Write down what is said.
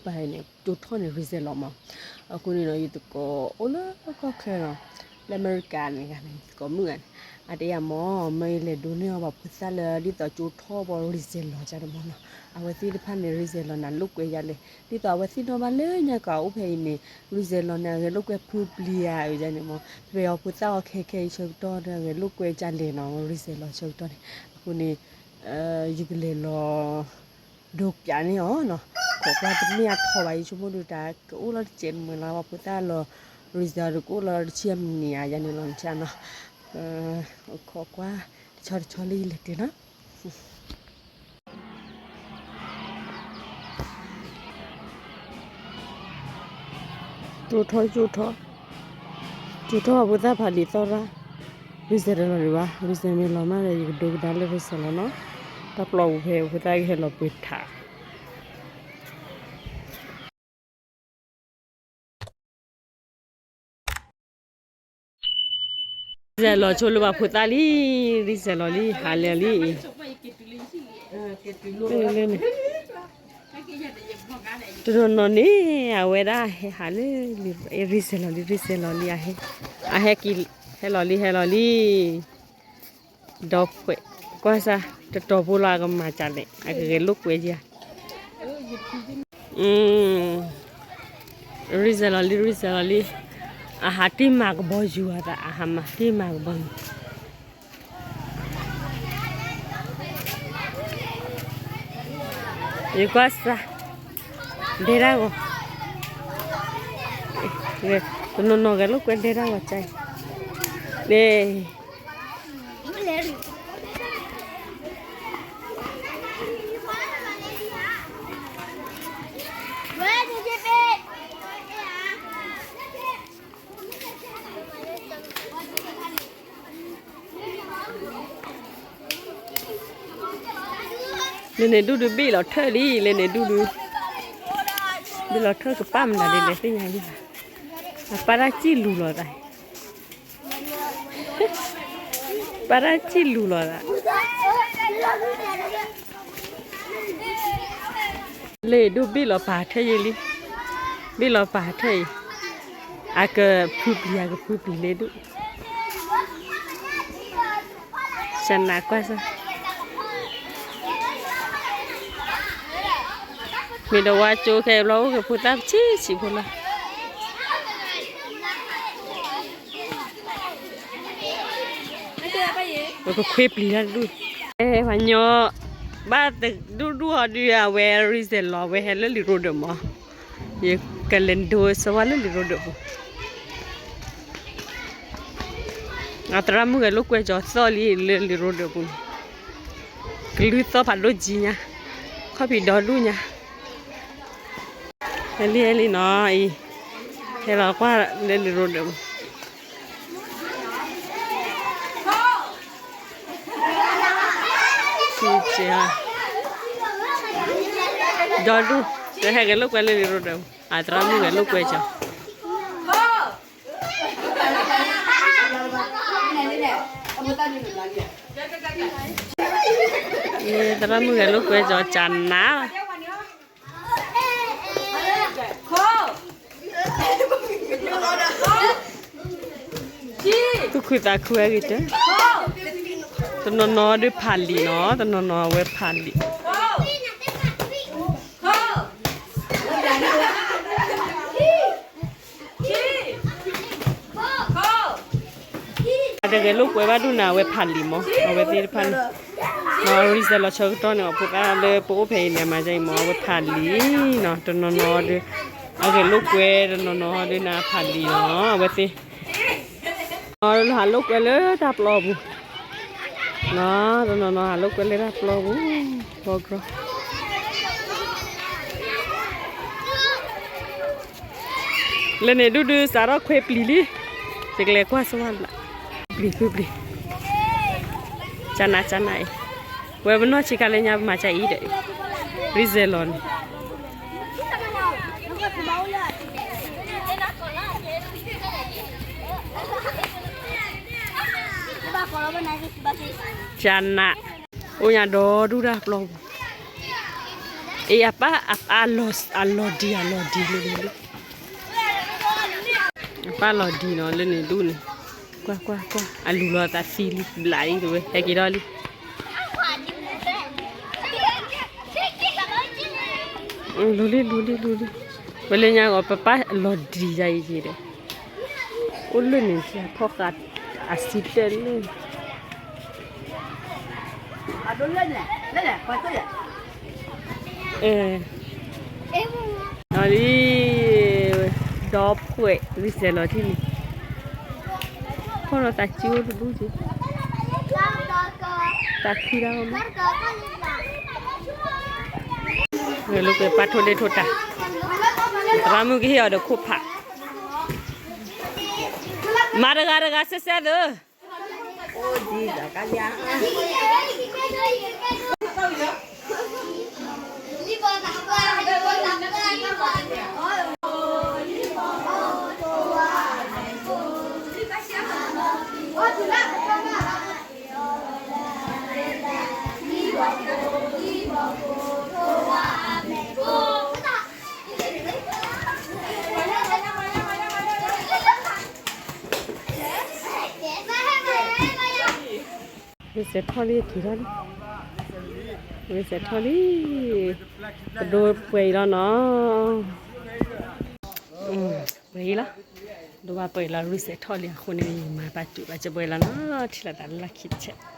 ပှၤန့ၣ် ကၠိထီၣ်န့ၣ် ရံစဲးလီၤမး. အဃိန့ၣ်နီၤ ယသကိးအိၣ်လၢကီၢ်ချၢနီၤ, လၢအမဲရကၤန့ၣ်ဂၤန့ၣ် ယသကိးမုၣ်ဂၤန့ၣ် အတဲယၤမး မ့ၢ်လဲၤဒိးန့ၢ်အီၤဘၣ်ဖိသၣ်လၢ ဒ်သိးကၠိထီၣ်ပှၤရံစဲးလီၤကန့ၣ်မးနီၤ. အဝဲသ့ၣ်တဖၣ်န့ၣ် ရံစဲးလီၤန့ၣ် လိာ်ကွဲယၤလဲၣ်. ဒ်သိးအဝဲသ့ၣ်နီၣ်ဘၣ်လၢညါကအိၣ်ဖဲအံၤန့ၣ် ရံစဲးလီၤန့ၣ် အဂဲၤလိာ်ကွဲဖုပျံၤဧါယန့ၣ်မး. ဖဲအီၤဖိသၣ်အီၤခဲခဲအံၤဆၢကတီၢ်ဒီး အဂဲၤလိာ်ကွဲကလဲၣ်နီၤ ရံစဲးလီၤဆၢကတီၢ်န့ၣ်. အဃိန့ၣ် ယကလဲၤလီၤ ဒိးပျးန့ၢ်အီၤနီၤ. ခိးကွၢ်တမ့ၢ်အထီဘၣ် ယဆိကမိၣ်ဒုးတၢ်ကအိၣ်လီၤတစဲးမုာ်လီၤ ပှၤဖိသၣ်လီၤ ရံစဲးလီၤဒီးကအိၣ်လီၤတဆံအမံးနံးဧါ ယန့ၣ်လီၤနထံၣ်နီၤ. ခိးကွၢ်တဆီတဆီလၢယလဲၤတုၤနီၤ. ကၠိထီၣ် ကၠိထီၣ် ကၠိထီၣ် ဖိသၣ်ဖးလံာ်သီၣ်ရၣ်, ရံစဲးတလီၤဒံးဘၣ်, ရံစဲးမ့ၢ်လီၤမးဒီး ယကဒိကဒါလၢရံစဲးလီၤနီၤ. တၢ်ပျီပူၤဖဲဖိသၣ်ကဟဲလီၤပှ့ၤထး ရံစဲးလီၤဆိလၢပှၤဖိသၣ်လံ, ရံစဲးလီၤလံ, ဟးလၢာ်လံ. တနီၤနီၤန့ၣ် အဝဲဒၣ်ဟဲဟးလၢ ရံစဲးလီၤလံ, ရံစဲးလီၤလံ, အဟဲက့ၤ, ဟဲလီၤလံ ဟဲလီၤလံ. ဒီးကွၢ်စၢ် တတီၤဖိလီၤ အကမၤစၢ်လဲၣ် အကဂဲၤလိာ်ကွဲယၤ. ရံစဲးလီၤလံ ရံစဲးလီၤလံ, အဟးတ့ၢ်မၤကဘီယူၤအသး အဟးမၤတ့ၢ်မၤကဘီယူၤ. ယကွၢ်စၢ် ဒဲဒၣ်ဂီၤ, တနီၤနီၤဂဲၤလိာ်ကွဲဒဲဒၣ်ဂီၤကၢ်အံၤန့ၣ်. လၢန့ၣ်ဒူၣ်ဒုးဘ့ၣ်လီၤထၢၣ်လံ, လၢန့ၣ်ဒူၣ်ဒုး ဘ့ၣ်လီၤထၢၣ်ကပၣ်မနုၤဒ်လဲၣ်သ့ၣ်ညါလံ, အပၢ်တၢ်စံၣ်လူၤလီၤသး, ပၢ်တၢ်စံၣ်လူၤလီၤသး. လၢဒူၣ်ဘ့ၣ်လီၤပာ်ထၢၣ်ယဲလံ, ဘ့ၣ်လီၤပာ်ထၢၣ်အံၤ, အကဖုပျံၤ အကဖုပျံၤလၢဒူၣ်, စနးကွၢ်စၢ်, မ့ၢ်ဒီးဝါကၠိခဲဘျီအိၣ်က့ၤဖိသၣ်ပဆံးဆံးဖိလီၤ. ပကခွ့ပျံၤတၢ်တဒူၣ်, ပှၤညီ, ဘၣ်တဒူၣ်ဒူၣ်အီၤဒုး အဝဲရံစဲးလီၤဝဲဟဲလၢလံာ်ရိဒၢးမး, ယကလဲၤဒိးစၢၤဝဲလၢလံာ်ရိဒၢးပူၤ, အသရၣ်မုၣ်ဂဲၤလိာ်ကွဲကၠီၤသီၣ်လံလၢလံာ်ရိဒၢးပူၤန့ၣ်, ကလုၢ်သီၣ်ဖးဒိၣ်ကံညါ, ခီၣ်ဖံးဒီဒူၣ်ညါ ဟဲလံ ဟဲလံနီၤအံၤ, ဟဲလီၤကွၢ်လၢလံာ်ရိဒၢးပူၤ, ဒီဒူၣ်, တဟဲဂဲၤလိာ်ကွဲလၢလံာ်ရိဒၢးပူၤ, အသရၣ်မုၣ်ဂဲၤလိာ်ကွဲကၠီၤ သရၣ်မုၣ်ဂဲၤလိာ်ကွဲကၠီၤ ကနး, သူၣ်ခုသးခုအဂ့ၤတၢၢ်, တနီၤနီၤဒုးဖးလံာ်နီၤ, တနီၤနီၤအဝဲဖးလံာ် အတဂဲၤလိာ်ကွဲဘၣ်ဒူၣ်န့ၣ် အဝဲဖးလံာ်မး, အဝဲသ့ၣ်တဖၣ်န့ၣ်, ရံစဲးလီၤဆၢကတီၢ်န့ၣ် အဖိသၣ်လၢပအိၣ်ဖဲအံၤန့ၣ် အမၤဒ်အံၤမး အဝဲဖးလံာ်နီၤ, တနီၤနီၤဒီး အဂဲၤလိာ်ကွဲ, တနီၤနီၤဒီးန့ၣ်ဖးလံာ်နီၤ, အဝဲသ့ၣ် လီၤဟးလိာ်ကွဲလၢတၢ်ပျီပူၤ, တနီၤနီၤဟးလိာ်ကွဲလၢတၢ်ပျီပူၤ, ဘီကြီ လၢန့ၣ်ဒူၣ်ဒုးစးထီၣ်ခွဲပျံၤလံ, ယကလဲၤကွၢ်စၢၤဝဲလၢ, ပျံၤ ဖုပျံၤ, ကနး ကနးအံၤ, ဝဲပနီၢ်ဆံးခါလၢညါပမၤကၢ်အံၤဒီး, ရံစဲးလီၤန့ၣ် ကနး, အိၣ်ညါဒီဒူၣ်တၢ်ပျီပူၤ, အ့ အပၢ် အပၢ်အလီၤဒံး အလီၤဒံးလၢန့ၣ်ဒူၣ်, အပၢ်လီၤဒံးနီၤလၢန့ၣ်ဒူၣ်န့ၣ်, ကွၢ်ကွၢ်ကွၢ် အလူၤလီၤသးသံလံ ဘျးအံၤတဝဲ ဟဲက့ၤထီၣ်လံ. လူၤလံ လူၤလံ လူၤလံ, ပလၢညါဂီၤ ပပၢ်လီၤဒံးယၤအံၤဒီး, အိၣ်လၢန့ၣ် ဖီၣ်ဃာ်အစံတဲလၢ လီၤလံ, ဒီဖှဲး ရံစဲးလီၤထံၣ်န့ၣ်, ဖီၣ်လီၤသးစုအိၣ်တဘူၣ်က့ၤ, သးခုဒၣ်အီၤမး, လိာ်ကွဲပၢ်ထိၣ်ဒ့ၣ်ထိၣ်တၢ်, သရၣ်မုၣ်ကဟ့ၣ်အီၤဒီးခိၣ်ဖး, မၤတဂၤတဂၤစဲစဲသၢ ရံစဲးထီၣ်လံ က့ၤထီၣ်လံ, ရံစဲးထီၣ်လံ, ပဒိပှဲၤအံၤလီၤနီၤ, ပှဲၤအံၤလီၤ, ဒိဘၣ်ပှဲၤအံၤလီၤ ရံစဲးထီၣ်လံအဃိန့ၣ် မၤပာ်တုာ်ဘၣ်ကပှဲၤလီၤနီၤ, ထံၣ်လိာ်သးလၢလၢခံတဆဲး